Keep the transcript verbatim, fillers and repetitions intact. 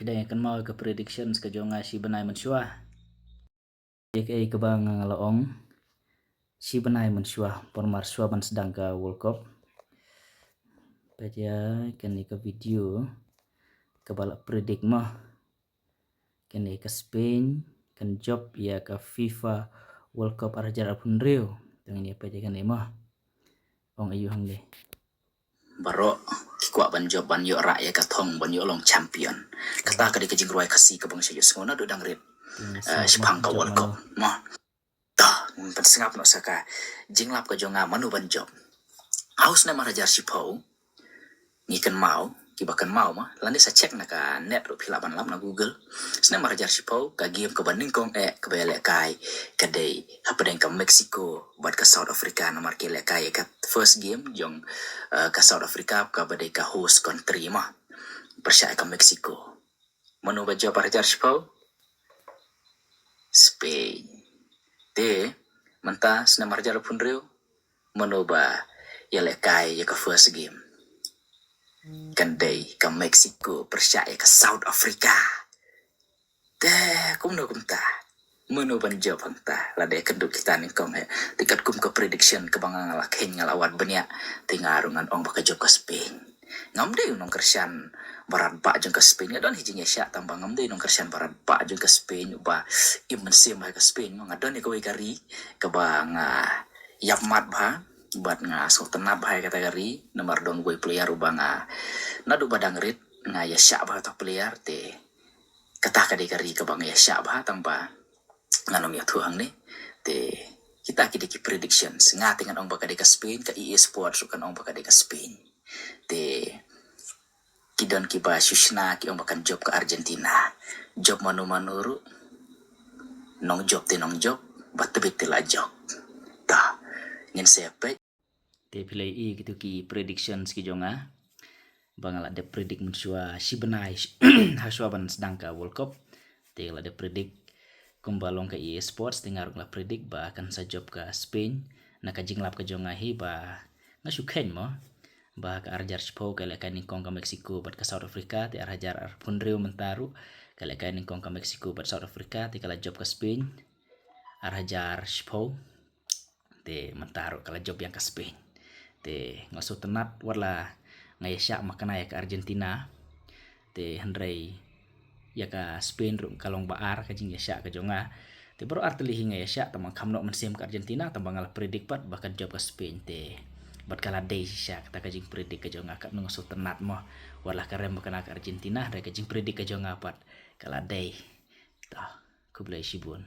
Phi dang ïa kynmaw ka predictions ka jong nga shi bnai mynshuwa. Ïa kaei kaba nga la ong shi bnai mynshuwa por mar shuwa ban sdang ka World Cup. Peit ïa kane ka video kaba la predict mo. Kane ka Spain kan jop ïa ka FIFA World Cup ar hajar arphew hynriew. Tang ïa peit ïa kane mo. Ong ayu hangne. Baroh ki kwah ban jop ban ïoh rah ïa ka thong ban ïoh long champion. Kata ka dei ka jingrwai Khasi kaba nga shu ïohsngew naduh dang rit. Shaphang ka World Cup mo. Toh, pynsngap noh sa ka jinglap ka jong nga mano ban jop. Ha u snem ar hajar shiphew, ngi kynmaw, kiba kynmaw mo, lane sa check na ka net ruh phi lah ban lap na Google. Snem ar hajar shiphew ka game kaba nyngkong eh kaba ïalehkai ka dei hapdeng ka Mexico bad ka South Africa, namar ki lehkai ïa ka first game jong ka South Africa kaba dei ka host country mo. Pyrshah ïa ka Mexico. Mano ba jop ar hajar shiphew? Spain. Te mynta snem ar hajar arphew hynriew, mano ba ïalehkai ïa ka first game? Kan dei ka Mexico pyrshah ïa ka South Africa. Te kumno kumta? Mano ban jop hangta? Lada kynduh kita nyngkong eh. Te katkum ka prediction kaba nga la kheiñ, nga la wad bniah, te nga ruh ngan ong ba ka jop ka Spain. Ngam dei u nongkyrshan barat bah jong ka Spain, nga don hi jingïashah tang ba ngam dei u nongkyrshan barat bah jong ka Spain uba im mynsiem bha ïa ka Spain. Nga don ïa kawei ka ri kaba nga ïap mat bha bad nga sngewtynnat bha ïa kata ka ri, namar don uwei player uba nga naduh ba dang rit nga ïashah bha, kata player. Te kata ka dei ka ri kaba nga ïashah bha, tang ba ngan ym ïathuh hangne. Te kita ki dei ki predictions. Nga te ngan ong ba ka dei ka Spain, ka E A Sports ruh kan ong ba ka dei ka Spain. Te ki don kiba shu shna ki ong ba kan jop ka Argentina. Jop mano mano ruh, nongjop te nongjop, ba tbit te la jop. Toh, ngin sa ïa peit. Te phi la ïohi kito ki predictions ki jong nga ba nga la dep predict mynshuwa shi bnai ha shuwa ban sdang ka World Cup. Te nga la dep predict kumba long ka E A Sports, te nga ruh nga la predict ba kan sa jop ka Spain. Na ka jinglap ka jong nga hi ba nga shu kheiñ mo ba ka ar hajar shiphew ka lehkai nyngkong ka Mexico bad ka South Africa, te ar hajar arphew hynriew mynta ruh ka lehkai nyngkong ka Mexico bad South Africa, te ka la jop ka Spain. Ar hajar shiphew, te mynta ruh ka la jop ïa ka Spain. Te nga sngewtynnat wat la nga ïashah makna ïa ka Argentina. Te hynrei ïa ka Spain ruh ka long ba ar ka jingïashah ka jong nga. Te baroh ar tylli hi nga ïashah, tang ba kham noh mynsiem ka Argentina, tang ba nga la predict pat ba kan jop ka Spain te. Bad ka la dei shisha kata ka jingpredict ka jong nga, katno nga sngewtynnat mo. Wat la ka rem ba kane ka Argentina, hynrei ka jingpredict ka jong nga pat ka la dei. Toh, khublei shibun.